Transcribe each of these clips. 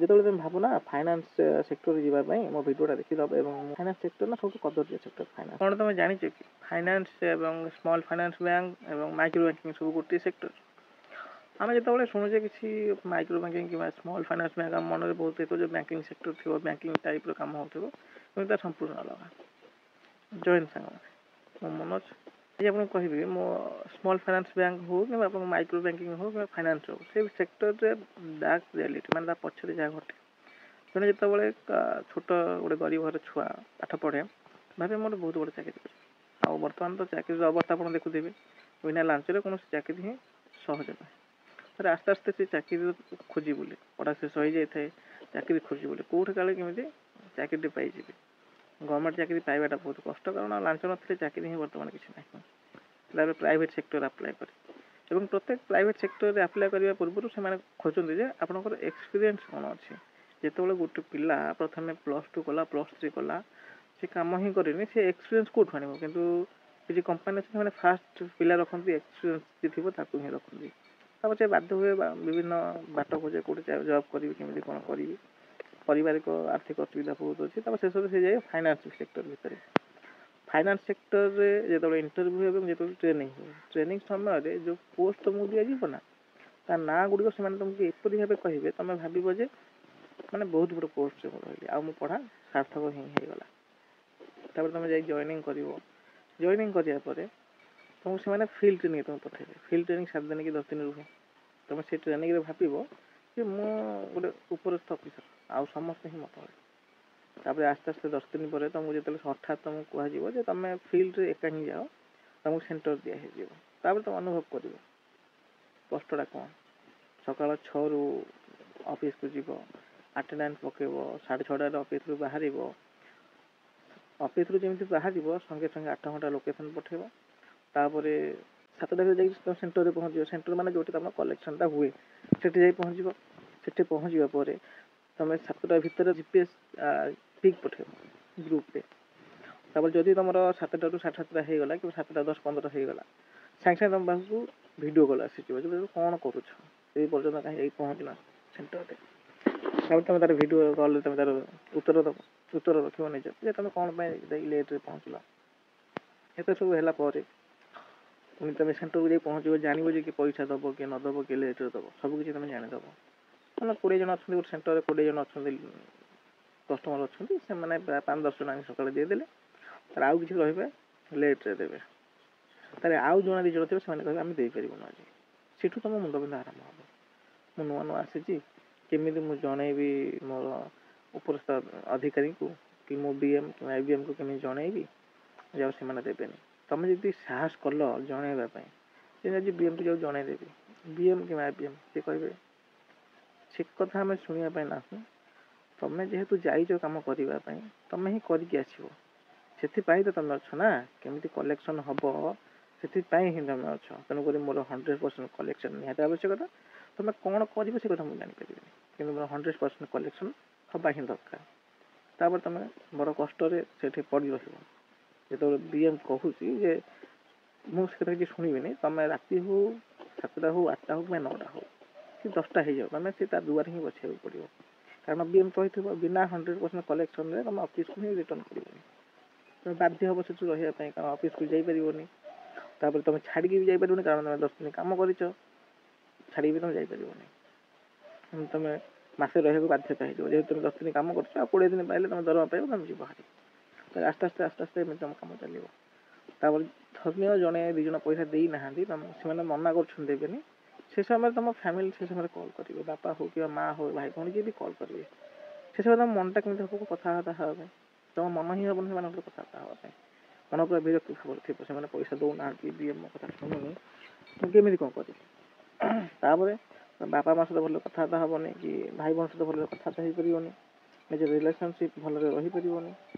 ଯେତେବେଳେ ତମେ ଭାବୁନା ଫାଇନାନ୍ସ ସେକ୍ଟରରେ ଯିବା ପାଇଁ, ମୋ ଭିଡ଼ିଓଟା ଦେଖିଦେବ। ଏବଂ ଫାଇନାନ୍ସ ସେକ୍ଟର ନା ସବୁଠୁ କଦର୍ଯ୍ୟ ସେକ୍ଟର ଫାଇନାନ୍ସ। କ'ଣ ତମେ ଜାଣିଛ କି ଫାଇନାନ୍ସ ଏବଂ ସ୍ମଲ୍ ଫାଇନାନ୍ସ ବ୍ୟାଙ୍କ ଏବଂ ମାଇକ୍ରୋ ବ୍ୟାଙ୍କିଂ ସବୁ ଗୋଟିଏ ସେକ୍ଟର? ଆମେ ଯେତେବେଳେ ଶୁଣୁଛେ କିଛି ମାଇକ୍ରୋ ବ୍ୟାଙ୍କିଂ କିମ୍ବା ସ୍ମଲ୍ ଫାଇନାନ୍ସ ବ୍ୟାଙ୍କ, ଆମ ମନରେ ବହୁତ ହେଇଥିବ ଯେ ବ୍ୟାଙ୍କିଂ ସେକ୍ଟର ଥିବ, ବ୍ୟାଙ୍କିଂ ଟାଇପ୍ର କାମ ହେଉଥିବ, କିନ୍ତୁ ତା ସମ୍ପୂର୍ଣ୍ଣ ଅଲଗା। ଜୟ ହିନ୍ଦ ସାଙ୍ଗମାନେ, ମୁଁ ମନୋଜ। ଆଜି ଆପଣଙ୍କୁ କହିବି, ମୋ ସ୍ମଲ୍ ଫାଇନାନ୍ସ ବ୍ୟାଙ୍କ ହଉ କିମ୍ବା ଆପଣଙ୍କ ମାଇକ୍ରୋ ବ୍ୟାଙ୍କିଂ ହଉ କିମ୍ବା ଫାଇନାନ୍ସ ହଉ, ସେ ସେକ୍ଟରରେ ଡାର୍କ ରିଆଲିଟି, ମାନେ ତା ପଛରେ ଯାହା ଘଟେ। ଜଣେ ଯେତେବେଳେ ଛୋଟ ଗୋଟେ ଗରିବ ଘର ଛୁଆ ପାଠ ପଢ଼େ, ଭାବେ ମୋର ବହୁତ ବଡ଼ ଚାକିରି କରିବି। ଆଉ ବର୍ତ୍ତମାନ ତ ଚାକିରିର ଅବସ୍ଥା ଆପଣ ଦେଖୁଥିବେ, ବିନା ଲାଞ୍ଚରେ କୌଣସି ଚାକିରି ହିଁ ସହଜ ନୁହେଁ। ତାପରେ ଆସ୍ତେ ଆସ୍ତେ ସେ ଚାକିରି ଖୋଜି ବୁଲେ। ପଢ଼ା ଶେଷ ହୋଇଯାଇଥାଏ, ଚାକିରି ଖୋଜି ବୁଲେ, କେଉଁଠି କାଳେ କେମିତି ଚାକିରିଟେ ପାଇଯିବି। ଗଭର୍ଣ୍ଣମେଣ୍ଟ ଚାକିରି ପାଇବାଟା ବହୁତ କଷ୍ଟ, କାରଣ ଲାଞ୍ଚ ନଥିଲେ ଚାକିରି ହିଁ ବର୍ତ୍ତମାନ କିଛି ନାହିଁ। ତାପରେ ପ୍ରାଇଭେଟ୍ ସେକ୍ଟର ଆପ୍ଲାଏ କରେ ଏବଂ ପ୍ରତ୍ୟେକ ପ୍ରାଇଭେଟ୍ ସେକ୍ଟରରେ ଆପ୍ଲାଏ କରିବା ପୂର୍ବରୁ ସେମାନେ ଖୋଜନ୍ତି ଯେ ଆପଣଙ୍କର ଏକ୍ସପିରିଏନ୍ସ କ'ଣ ଅଛି। ଯେତେବେଳେ ଗୋଟେ ପିଲା ପ୍ରଥମେ +2 କଲା, +3 କଲା, ସେ କାମ ହିଁ କରିନି, ସେ ଏକ୍ସପିରିଏନ୍ସ କେଉଁଠୁ ଆଣିବ? କିନ୍ତୁ କିଛି କମ୍ପାନୀ ଅଛି, ସେମାନେ ଫାଷ୍ଟ ପିଲା ରଖନ୍ତି, ଏକ୍ସପିରିଏନ୍ସ ଯିଏ ଥିବ ତାକୁ ହିଁ ରଖନ୍ତି। ତାପରେ ସେ ବାଧ୍ୟ ହୁଏ ବା ବିଭିନ୍ନ ବାଟ ଖୋଜେ, କେଉଁଠି ଜବ୍ କରିବି, କେମିତି କ'ଣ କରିବି, ପାରିବାରିକ ଆର୍ଥିକ ଅସୁବିଧା ବହୁତ ଅଛି। ତାପରେ ଶେଷରେ ସେ ଯାଏ ଫାଇନାନ୍ସ ସେକ୍ଟର ଭିତରେ। ଫାଇନାନ୍ସ ସେକ୍ଟରରେ ଯେତେବେଳେ ଇଣ୍ଟରଭ୍ୟୁ ଏବଂ ଯେତେବେଳେ ଟ୍ରେନିଂ ହୁଏ, ଟ୍ରେନିଂ ସମୟରେ ଯେଉଁ ପୋଷ୍ଟ ତୁମକୁ ଦିଆଯିବ ନା, ତା ନାଁ ଗୁଡ଼ିକ ସେମାନେ ତୁମକୁ ଏପରି ଭାବେ କହିବେ, ତୁମେ ଭାବିବ ଯେ ମାନେ ବହୁତ ବଡ଼ ପୋଷ୍ଟରେ ମୁଁ ରହିଲି ଆଉ ମୋ ପଢ଼ା ସାର୍ଥକ ହିଁ ହେଇଗଲା। ତାପରେ ତୁମେ ଯାଇ ଜଏନିଂ କରିବ। ଜଏନିଂ କରିବା ପରେ ତୁମକୁ ସେମାନେ ଫିଲ୍ଡ ଟ୍ରେନିଂ ତୁମକୁ ପଠାଇବେ। ଫିଲ୍ଡ ଟ୍ରେନିଂ 7 ଦିନ କି 10 ଦିନ ରୁହେ। ତୁମେ ସେ ଟ୍ରେନିଂରେ ଭାବିବ ଯେ ମୁଁ ଗୋଟେ ଉପରସ୍ଥ ଅଫିସର ଆଉ ସମସ୍ତେ ହିଁ ମୋ ତଳେ। ତାପରେ ଆସ୍ତେ ଆସ୍ତେ 10 ଦିନ ପରେ ତୁମକୁ ଯେତେବେଳେ ହଠାତ୍ ତୁମକୁ କୁହାଯିବ ଯେ ତୁମେ ଫିଲ୍ଡରେ ଏକା ହିଁ ଯାଅ, ତୁମକୁ ସେଣ୍ଟର ଦିଆ ହେଇଯିବ। ତାପରେ ତୁମେ ଅନୁଭବ କରିବ କଷ୍ଟଟା କ'ଣ। ସକାଳ 6ରୁ ଅଫିସକୁ ଯିବ, ଆଟେଣ୍ଡାନ୍ସ ପକାଇବ, 6:30ରେ ଅଫିସରୁ ବାହାରିବ। ଅଫିସରୁ ଯେମିତି ବାହାରିବ, ସଙ୍ଗେ ସଙ୍ଗେ 8 ଘଣ୍ଟା ଲୋକେସନ୍ ପଠାଇବ। ତାପରେ 7ଟା ଭିତରେ ଯାଇକି ତୁମ ସେଣ୍ଟରରେ ପହଞ୍ଚିବ। ସେଣ୍ଟର ମାନେ ଯେଉଁଠି ତୁମ କଲେକ୍ସନଟା ହୁଏ, ସେଠି ଯାଇ ପହଞ୍ଚିବ। ସେଠି ପହଞ୍ଚିବା ପରେ ତୁମେ 7ଟା ଭିତରେ ଜିପିଏସ୍ ପିକ୍ ପଠାଇବ ଗ୍ରୁପରେ। ତାପରେ ଯଦି ତୁମର 7ଟାରୁ 7:30 ହେଇଗଲା କିମ୍ବା 7ଟା 10-15 ହେଇଗଲା, ସାଙ୍ଗେ ସାଙ୍ଗେ ତୁମ ପାଖକୁ ଭିଡ଼ିଓ କଲ୍ ଆସିଯିବ ଯେ କ'ଣ କରୁଛ, ଏଇ ପର୍ଯ୍ୟନ୍ତ କାହିଁ ଯାଇ ପହଞ୍ଚିନ ସେଣ୍ଟରରେ? ତାପରେ ତୁମେ ତାର ଭିଡ଼ିଓ କଲ୍ରେ ତୁମେ ତାର ଉତ୍ତର ଦେବ, ଉତ୍ତର ରଖିବ ନିଜ ଯେ ତୁମେ କ'ଣ ପାଇଁ ଯାଇ ଲେଟ୍ରେ ପହଞ୍ଚିଲ। ଏତେ ସବୁ ହେଲା ପରେ ପୁଣି ତୁମେ ସେଣ୍ଟରକୁ ଯାଇ ପହଞ୍ଚିବ, ଜାଣିବ ଯେ କିଏ ପଇସା ଦେବ, କିଏ ନ ଦେବ, କିଏ ଲେଟ୍ରେ ଦେବ, ସବୁ କିଛି ତୁମେ ଜାଣିଦେବ। ମାନେ 20 ଜଣ ଅଛନ୍ତି ଗୋଟେ ସେଣ୍ଟରରେ, 20 ଜଣ ଅଛନ୍ତି, କଷ୍ଟମର ଅଛନ୍ତି, ସେମାନେ ପ୍ରାୟ 5-10 ଜଣ ଆଣି ସକାଳେ ଦେଇଦେଲେ, ତାର ଆଉ କିଛି ରହିବେ, ଲେଟ୍ରେ ଦେବେ। ତାହେଲେ ଆଉ ଜଣେ ଦୁଇ ଜଣ ଥିବେ, ସେମାନେ କହିବେ ଆମେ ଦେଇପାରିବୁନୁ ଆଜି। ସେଠୁ ତୁମ ମୁଣ୍ଡ ବିନ୍ଧା ଆରମ୍ଭ ହେବ। ମୁଁ ନୂଆ ନୂଆ ଆସିଛି, କେମିତି ମୁଁ ଜଣେଇବି ମୋର ଉପରସ୍ଥ ଅଧିକାରୀଙ୍କୁ କି ମୋ ବି ଏମ୍ କିମ୍ବା ଆଇବିଏମ୍କୁ କେମିତି ଜଣେଇବି ଯେ ଆଉ ସେମାନେ ଦେବେନି? ତୁମେ ଯଦି ସାହସ କଲ ଜଣେଇବା ପାଇଁ ଯେ ଆଜି ବି ଏମ୍କୁ ଯାଉ ଜଣେଇଦେବି, ବି ଏମ୍ କିମ୍ବା I B M ସେ କହିବେ ସେ କଥା ଆମେ ଶୁଣିବା ପାଇଁ ନାହୁଁ। ତୁମେ ଯେହେତୁ ଯାଇଛ କାମ କରିବା ପାଇଁ, ତୁମେ ହିଁ କରିକି ଆସିବ। ସେଥିପାଇଁ ତ ତୁମେ ଅଛ ନା, କେମିତି କଲେକ୍ସନ୍ ହେବ ସେଥିପାଇଁ ହିଁ ତୁମେ ଅଛ। ତେଣୁକରି ମୋର 100% କଲେକ୍ସନ୍ ନିହାତି ଆବଶ୍ୟକତା। ତୁମେ କ'ଣ କରିବ ସେ କଥା ମୁଁ ଜାଣିପାରିବିନି, କିନ୍ତୁ ମୋର 100% କଲେକ୍ସନ୍ ହେବା ହିଁ ଦରକାର। ତାପରେ ତୁମେ ବଡ଼ କଷ୍ଟରେ ସେଠି ପଡ଼ି ରହିବ। ଯେତେବେଳେ ବି ଏମ୍ କହୁଛି ଯେ ମୁଁ ସେ କଥା କିଛି ଶୁଣିବିନି, ତୁମେ ରାତି ହଉ 7ଟା ହଉ, 8ଟା ହଉ କିମ୍ବା 9ଟା ହଉ କି 10ଟା ହେଇଯାଉ, ତୁମେ ସେ ତା ଦୁଆରେ ହିଁ ବସିବାକୁ ପଡ଼ିବ। କାରଣ ବି ଏମ୍ କହିଥିବ ବିନା 100% କଲେକ୍ସନ୍ରେ ତୁମେ ଅଫିସକୁ ହିଁ ରିଟର୍ଣ୍ଣ କରିବନି। ତୁମେ ବାଧ୍ୟ ହେବ ସେଠୁ ରହିବା ପାଇଁ, କାରଣ ଅଫିସକୁ ଯାଇପାରିବନି। ତାପରେ ତୁମେ ଛାଡ଼ିକି ବି ଯାଇପାରିବନି, କାରଣ ତୁମେ 10 ଦିନ କାମ କରିଛ, ଛାଡ଼ିକି ବି ତୁମେ ଯାଇପାରିବନି। ତୁମେ ମାସେ ରହିବାକୁ ବାଧ୍ୟତା ହେଇଯିବ। ଯେହେତୁ ତୁମେ 10 ଦିନ କାମ କରୁଛ, ଆଉ 20 ଦିନ ପାଇଲେ ତୁମେ ଦରମା ପାଇବ, ତୁମେ ଯିବ ହାରି। ତ ଆସ୍ତେ ଆସ୍ତେ ଆସ୍ତେ ଆସ୍ତେ ଏମିତି ତୁମ କାମ ଚାଲିବ। ତାପରେ ଧରିନିଅ ଜଣେ ଦୁଇ ଜଣ ପଇସା ଦେଇନାହାନ୍ତି ତମ, ସେମାନେ ମନା କରୁଛନ୍ତି ଦେବେନି। ସେ ସମୟରେ ତୁମ ଫ୍ୟାମିଲି ସେ ସମୟରେ କଲ୍ କରିବେ, ବାପା ହଉ କିମ୍ବା ମା ହଉ, ଭାଇ ଭଉଣୀ ଯିଏ ବି କଲ୍ କରିବେ। ସେ ସମୟରେ ତମ ମନଟା କେମିତି ହେବ କଥାବାର୍ତ୍ତା ହେବା ପାଇଁ? ତମ ମନ ହିଁ ହେବନି ସେମାନଙ୍କ ସହିତ କଥାବାର୍ତ୍ତା ହେବା ପାଇଁ। ମନ ପୁରା ବିରକ୍ତି ଭାବରେ ଥିବ, ସେମାନେ ପଇସା ଦେଉନାହାନ୍ତି, ବି ମୋ କଥା ଶୁଣୁନି, ମୁଁ କେମିତି କ'ଣ କରିବି? ତାପରେ ବାପା ମା ସହିତ ଭଲରେ କଥାବାର୍ତ୍ତା ହେବନି କି ଭାଇ ଭଉଣୀ ସହିତ ଭଲରେ କଥାବାର୍ତ୍ତା ହେଇପାରିବନି, ନିଜ ରିଲେସନସିପ୍ ଭଲରେ ରହିପାରିବନି।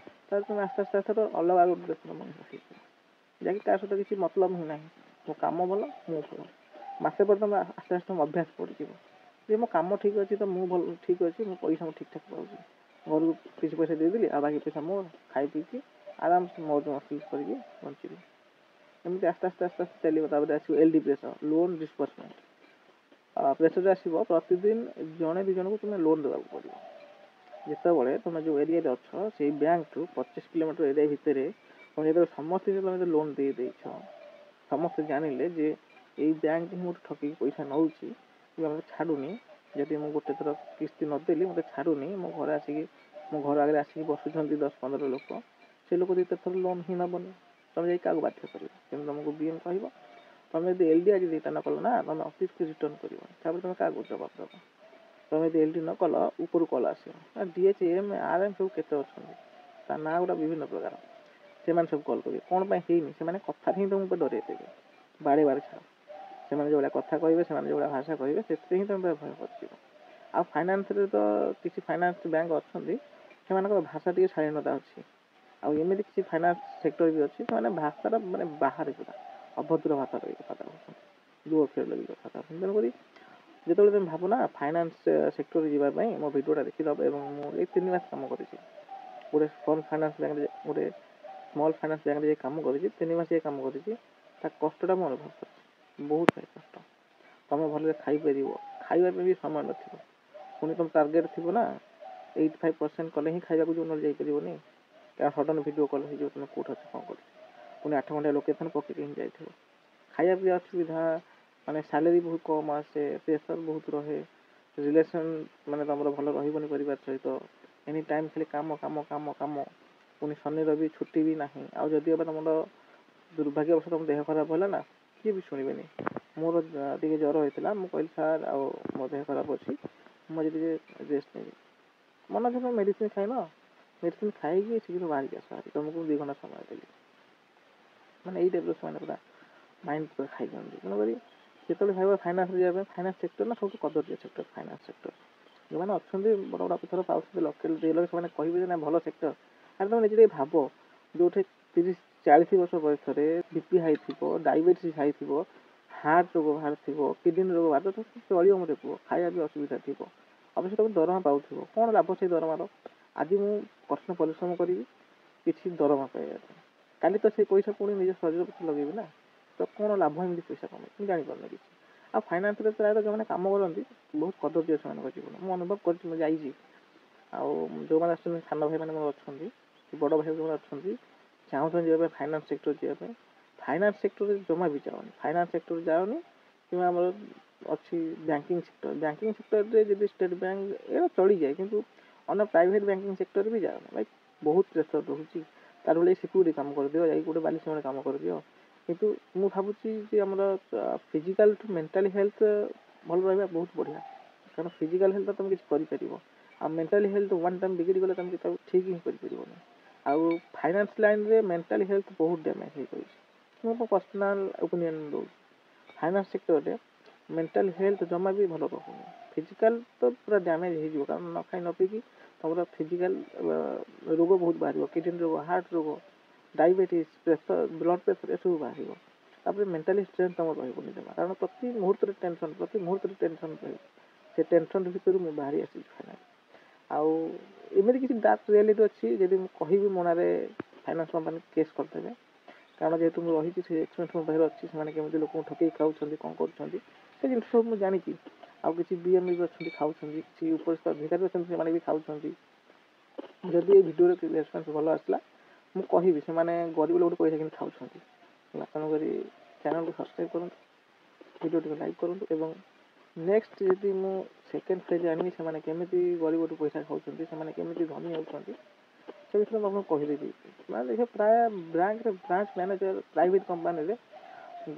ତାହେଲେ ତୁମେ ଆସ୍ତେ ଆସ୍ତେ ଆସ୍ତେ ତ ଅଲଗା ଗୋଟେ ଦେଖୁନ ମଣିଷ ହେଇଯିବ, ଯାହାକି କାହା ସହିତ କିଛି ମତଲବ ହିଁ ନାହିଁ। ମୋ କାମ ଭଲ, ମୁଁ ଭଲ। ମାସେ ପରେ ତୁମେ ଆସ୍ତେ ଆସ୍ତେ ତୁମ ଅଭ୍ୟାସ ପଡ଼ିଯିବ ଯେ ମୋ କାମ ଠିକ୍ ଅଛି ତ ମୁଁ ଭଲ ଠିକ୍ ଅଛି, ମୁଁ ପଇସା ମୁଁ ଠିକ୍ ଠାକ୍ ପାଉଛି, ଘରକୁ କିଛି ପଇସା ଦେଇଦେଲି ଆଉ ବାକି ପଇସା ମୁଁ ଖାଇ ପିଇକି ଆରାମସେ ମୌଜ ମସ୍ତି କରିକି ବଞ୍ଚିବି। ଏମିତି ଆସ୍ତେ ଆସ୍ତେ ଆସ୍ତେ ଆସ୍ତେ ଚାଲିବ। ତାପରେ ଆସିବ L D pressure, loan disbursement. Pressure ଆସିବ, ପ୍ରତିଦିନ ଜଣେ ଦୁଇ ଜଣଙ୍କୁ ତୁମେ ଲୋନ୍ ଦେବାକୁ ପଡ଼ିବ। ଯେତେବେଳେ ତୁମେ ଯେଉଁ ଏରିଆରେ ଅଛ, ସେଇ ବ୍ୟାଙ୍କଠୁ 25 କିଲୋମିଟର ଏରିଆ ଭିତରେ ତୁମେ ଯେତେବେଳେ ସମସ୍ତଙ୍କୁ ତୁମେ ଲୋନ୍ ଦେଇ ଦେଇଛ, ସମସ୍ତେ ଜାଣିଲେ ଯେ ଏଇ ବ୍ୟାଙ୍କ ହିଁ ମୋଠୁ ଠକିକି ପଇସା ନେଉଛି କିମ୍ବା ମୋତେ ଛାଡ଼ୁନି। ଯଦି ମୁଁ ଗୋଟେ ଥର କିସ୍ତି ନଦେଲି, ମୋତେ ଛାଡ଼ୁନି, ମୋ ଘରେ ଆସିକି, ମୋ ଘର ଆଗରେ ଆସିକି ବସୁଛନ୍ତି 10-15 ଲୋକ, ସେ ଲୋକ ଦ୍ୱିତୀୟ ଥର ଲୋନ୍ ହିଁ ନେବନି। ତୁମେ ଯାଇ କାହାକୁ ବାଧ୍ୟ କରିବ? କିନ୍ତୁ ତୁମକୁ ବି ଏମ୍ କହିବ, ତୁମେ ଯଦି ଏଲ୍ ଡି ଆଜି ଦୁଇଟା ନ କଲ ନା, ତୁମେ ଅଫିସକୁ ରିଟର୍ନ କରିବନି। ତାପରେ ତୁମେ କାହାକୁ ଜବାବ ଦେବ? ତୁମେ ଯଦି ଏଲ୍ ଡି ନ କଲ, ଉପରୁ କଲ୍ ଆସିବ। D H M R M ସବୁ କେତେ ଅଛନ୍ତି, ତା ନାଁ ଗୁଡ଼ା ବିଭିନ୍ନ ପ୍ରକାର। ସେମାନେ ସବୁ କଲ୍ କରିବେ, କ'ଣ ପାଇଁ ହେଇନି? ସେମାନେ କଥାରେ ହିଁ ତୁମକୁ ଡରେଇ ଦେବେ। ବାଡ଼େ ବାଡ଼େ ଛାଡ଼, ସେମାନେ ଯେଉଁଭଳିଆ କଥା କହିବେ, ସେମାନେ ଯେଉଁଭଳିଆ ଭାଷା କହିବେ, ସେଥିରେ ହିଁ ତୁମେ ଭୟ କରିଯିବ। ଆଉ ଫାଇନାନ୍ସରେ ତ କିଛି ଫାଇନାନ୍ସ ବ୍ୟାଙ୍କ ଅଛନ୍ତି, ସେମାନଙ୍କର ଭାଷା ଟିକେ ଶାଳୀନତା ଅଛି। ଆଉ ଏମିତି କିଛି ଫାଇନାନ୍ସ ସେକ୍ଟର ବି ଅଛି, ସେମାନେ ଭାଷାଟା ମାନେ ବାହାରେ ପୁରା ଅଭଦ୍ର ଭାଷା କହି କଥାବାର୍ତ୍ତା ହେଉଛନ୍ତି, ଯେଉଁ ଅକ୍ଷର ଲଗେଇ କଥାବାର୍ତ୍ତା ହେଉଛନ୍ତି। ତେଣୁକରି ଯେତେବେଳେ ତୁମେ ଭାବ ନା ଫାଇନାନ୍ସ ସେକ୍ଟରରେ ଯିବା ପାଇଁ, ମୋ ଭିଡ଼ିଓଟା ଦେଖିଦେବ। ଏବଂ ମୁଁ ଏଇ 3 ମାସ କାମ କରିଛି ଗୋଟେ ସ୍ମଲ୍ ଫାଇନାନ୍ସ ବ୍ୟାଙ୍କରେ। ଗୋଟେ ସ୍ମଲ୍ ଫାଇନାନ୍ସ ବ୍ୟାଙ୍କରେ ଯାଇ କାମ କରିଛି, 3 ମାସ ଯାଇ କାମ କରିଛି। ତା କଷ୍ଟଟା ମୁଁ ଅନୁଭବ କରିଛି। ବହୁତ ଭାଇ କଷ୍ଟ। ତୁମେ ଭଲରେ ଖାଇପାରିବ, ଖାଇବା ପାଇଁ ବି ସମୟ ନଥିବ। ପୁଣି ତୁମ ଟାର୍ଗେଟ୍ ଥିବ ନା, 85% କଲେ ହିଁ ଖାଇବାକୁ ଯିବ, ନହେଲେ ଯାଇପାରିବନି। କାରଣ ସଡ଼ନ୍ ଭିଡ଼ିଓ କଲ୍ ହେଇଯିବ, ତୁମେ କେଉଁଠି ଅଛ, କ'ଣ କରୁଛ। ପୁଣି 8 ଘଣ୍ଟା ଲୋକେସନ୍ ପକେଇକି ହିଁ ଯାଇଥିବ। ଖାଇବା ପିଇବା ଅସୁବିଧା, ମାନେ ସାଲେରୀ ବହୁତ କମ୍ ଆସେ, ପ୍ରେସର୍ ବହୁତ ରହେ, ରିଲେସନ୍ ମାନେ ତୁମର ଭଲ ରହିବନି ପରିବାର ସହିତ। ଏନି ଟାଇମ୍ ଖାଲି କାମ, କାମ, କାମ, କାମ। ପୁଣି ଶନି ରବି ଛୁଟି ବି ନାହିଁ। ଆଉ ଯଦି ଏବେ ତୁମର ଦୁର୍ଭାଗ୍ୟବଶତଃ ତୁମ ଦେହ ଖରାପ ହେଲା ନା, କିଏ ବି ଶୁଣିବେନି। ମୋର ଟିକେ ଜ୍ୱର ହେଇଥିଲା, ମୁଁ କହିଲି, "ସାର୍, ଆଉ ମୋ ଦେହ ଖରାପ ଅଛି, ମୁଁ ଆଜି ଟିକେ ରେଷ୍ଟ ନେବି।" ମନା କଲେ, "ମେଡ଼ିସିନ ଖାଇନ? ମେଡ଼ିସିନ ଖାଇକି ଶୀଘ୍ର ବାହାରିକି ଆସ ଭାରି, ତୁମକୁ ମୁଁ 2 ଘଣ୍ଟା ସମୟ ଦେଲି।" ମାନେ ଏଇ ଟାଇପ୍ର ସେମାନେ ପୁରା ମାଇଣ୍ଡ ପୁରା ଖାଇଦିଅନ୍ତି। ତେଣୁକରି ଯେତେବେଳେ ଭାବିବ ଫାଇନାନ୍ସରେ ଯିବା ପାଇଁ, ଫାଇନାନ୍ସ ସେକ୍ଟର ନା ସବୁଠୁ କଦର୍ଯ୍ୟ ସେକ୍ଟର ଫାଇନାନ୍ସ ସେକ୍ଟର। ଯେଉଁମାନେ ଅଛନ୍ତି, ବଡ଼ ବଡ଼ ଅଫିସର ପାଉଛନ୍ତି ଲକ୍ଷେ 2 ଲକ୍ଷ, ସେମାନେ କହିବେ ଯେ ନା, ଭଲ ସେକ୍ଟର। ଆରେ ତୁମେ ନିଜେ ଟିକେ ଭାବ, ଯେଉଁଠି 30-40 ବର୍ଷ ବୟସରେ ବି ପି ହାଇ ଥିବ, ଡାଇବେଟିସ୍ ହାଇ ଥିବ, ହାର୍ଟ ରୋଗ ବାହାରିଥିବ, କିଡ଼ନୀ ରୋଗ ବାହାରିଥିବ, ତ ଚଳିବ ମୋତେ କୁହ? ଖାଇବା ବି ଅସୁବିଧା ଥିବ, ଅବଶ୍ୟ ତୁମେ ଦରମା ପାଉଥିବ, କ'ଣ ଲାଭ ସେଇ ଦରମାର? ଆଜି ମୁଁ କଠିନ ପରିଶ୍ରମ କରିବି କିଛି ଦରମା ପାଇବା ପାଇଁ, କାଲି ତ ସେଇ ପଇସା ପୁଣି ନିଜ ଶରୀର ପ୍ରତି ଲଗେଇବି ନା, ତ କ'ଣ ଲାଭ ଏମିତି ପଇସା କମେଇ? ମୁଁ ଜାଣିପାରୁନି କିଛି। ଆଉ ଫାଇନାନ୍ସରେ ପ୍ରାୟତଃ ଯେଉଁମାନେ କାମ କରନ୍ତି, ବହୁତ କଦର୍ଯ୍ୟ ସେମାନଙ୍କ ଜୀବନ। ମୁଁ ଅନୁଭବ କରିଛି, ମୁଁ ଯାଇଛି। ଆଉ ଯେଉଁମାନେ ଆସୁଛନ୍ତି, ସାନ ଭାଇମାନେ ମୋର ଅଛନ୍ତି କି ବଡ଼ ଭାଇ ଯେଉଁମାନେ ଅଛନ୍ତି, ଚାହୁଁଛନ୍ତି ଯିବା ପାଇଁ ଫାଇନାନ୍ସ ସେକ୍ଟର ଯିବା ପାଇଁ, ଫାଇନାନ୍ସ ସେକ୍ଟରରେ ଜମା ବି ଯାଅନି। ଫାଇନାନ୍ସ ସେକ୍ଟର ଯାଅନି କିମ୍ବା ଆମର ଅଛି ବ୍ୟାଙ୍କିଂ ସେକ୍ଟର। ବ୍ୟାଙ୍କିଂ ସେକ୍ଟରରେ ଯଦି ଷ୍ଟେଟ୍ ବ୍ୟାଙ୍କ ଏଇଟା ଚଳିଯାଏ, କିନ୍ତୁ ଅନ୍ୟ ପ୍ରାଇଭେଟ୍ ବ୍ୟାଙ୍କିଂ ସେକ୍ଟରରେ ବି ଯାଅନି ଭାଇ, ବହୁତ ପ୍ରେସର ରହୁଛି। ତାର ଭଳି ସିକ୍ୟୁରିଟି କାମ କରିଦିଅ, ଯାଇକି ଗୋଟେ ବାଲି ସିମେଣ୍ଟ କାମ କରିଦିଅ। କିନ୍ତୁ ମୁଁ ଭାବୁଛି ଯେ ଆମର ଫିଜିକାଲ୍ ଠୁ ମେଣ୍ଟାଲି ହେଲ୍ଥ ଭଲ ରହିବା ବହୁତ ବଢ଼ିଆ। କାରଣ ଫିଜିକାଲ୍ ହେଲ୍ଥ ତୁମେ କିଛି କରିପାରିବ, ଆଉ ମେଣ୍ଟାଲି ହେଲ୍ଥ ୱାନ୍ ଟାଇମ୍ ବିଗିଡ଼ି ଗଲେ ତୁମେ ତାକୁ ଠିକ୍ ହିଁ କରିପାରିବନି। ଆଉ ଫାଇନାନ୍ସ ଲାଇନ୍ରେ ମେଣ୍ଟାଲି ହେଲ୍ଥ ବହୁତ ଡ୍ୟାମେଜ୍ ହେଇଯାଉଛି। ମୁଁ ମୋ ପର୍ସନାଲ୍ ଓପିନିଅନ୍ ଦେଉଛି, ଫାଇନାନ୍ସ ସେକ୍ଟରରେ ମେଣ୍ଟାଲି ହେଲ୍ଥ ଜମା ବି ଭଲ ରହୁନି। ଫିଜିକାଲ୍ ତ ପୁରା ଡ୍ୟାମେଜ୍ ହେଇଯିବ, କାରଣ ନ ଖାଇ ନ ପିଇକି ତୁମର ଫିଜିକାଲ୍ ରୋଗ ବହୁତ ବାହାରିବ। କିଡ଼ନୀ ରୋଗ, ହାର୍ଟ ରୋଗ, ଡାଇବେଟିସ୍, ପ୍ରେସର, ବ୍ଲଡ଼ ପ୍ରେସର ଏସବୁ ବାହାରିବ। ତାପରେ ମେଣ୍ଟାଲି ଷ୍ଟ୍ରେନ୍ଥ ତୁମର ରହିବନି ଜମା, କାରଣ ପ୍ରତି ମୁହୂର୍ତ୍ତରେ ଟେନସନ୍, ପ୍ରତି ମୁହୂର୍ତ୍ତରେ ଟେନସନ୍ ରହିବ। ସେ ଟେନସନ୍ ଭିତରୁ ମୁଁ ବାହାରି ଆସିଛି ଫାଇନାଲି। ଆଉ ଏମିତି କିଛି ଡାର୍କ ରିଆଲିଟି ଅଛି, ଯଦି ମୁଁ କହିବି ମୋ ନାଁରେ ଫାଇନାନ୍ସ କମ୍ପାନୀ କେସ୍ କରିଦେବେ। କାରଣ ଯେହେତୁ ମୁଁ ରହିଛି, ସେ ଏକ୍ସପିରିଏନ୍ସ ମୋ ପାଖରେ ଅଛି। ସେମାନେ କେମିତି ଲୋକଙ୍କୁ ଠକେଇ ଖାଉଛନ୍ତି, କ'ଣ କରୁଛନ୍ତି, ସେ ଜିନିଷ ସବୁ ମୁଁ ଜାଣିଛି। ଆଉ କିଛି ବି ଏମ୍ ବି ଅଛନ୍ତି, ଖାଉଛନ୍ତି। କିଛି ଉପରିସ୍ଥ ଅଧିକାରୀ ଅଛନ୍ତି, ସେମାନେ ବି ଖାଉଛନ୍ତି। ଯଦି ଏ ଭିଡ଼ିଓରେ ରେସ୍ପନ୍ସ ଭଲ ଆସିଲା, ମୁଁ କହିବି ସେମାନେ ଗରିବ ଲୋକଠୁ ପଇସା କେମିତି ଖାଉଛନ୍ତି ହେଲା। ତେଣୁକରି ଚ୍ୟାନେଲକୁ ସବସ୍କ୍ରାଇବ୍ କରନ୍ତୁ, ଭିଡ଼ିଓଟିକୁ ଲାଇକ୍ କରନ୍ତୁ ଏବଂ ନେକ୍ସଟ ଯଦି ମୁଁ ସେକେଣ୍ଡ ଫେଜ୍ ଆଣିବି, ସେମାନେ କେମିତି ଗରିବଠୁ ପଇସା ଖାଉଛନ୍ତି, ସେମାନେ କେମିତି ଧନୀ ହେଉଛନ୍ତି, ସେ ବିଷୟରେ ମୁଁ ଆପଣଙ୍କୁ କହିଦେବି। ମାନେ ଦେଖିବେ, ପ୍ରାୟ ବ୍ୟାଙ୍କରେ ବ୍ରାଞ୍ଚ ମ୍ୟାନେଜର, ପ୍ରାଇଭେଟ୍ କମ୍ପାନୀରେ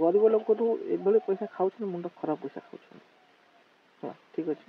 ଗରିବ ଲୋକଠୁ ଏଭଳି ପଇସା ଖାଉଛନ୍ତି, ମୁଣ୍ଡ ଖରାପ ପଇସା ଖାଉଛନ୍ତି। ହେଲା, ଠିକ୍ ଅଛି।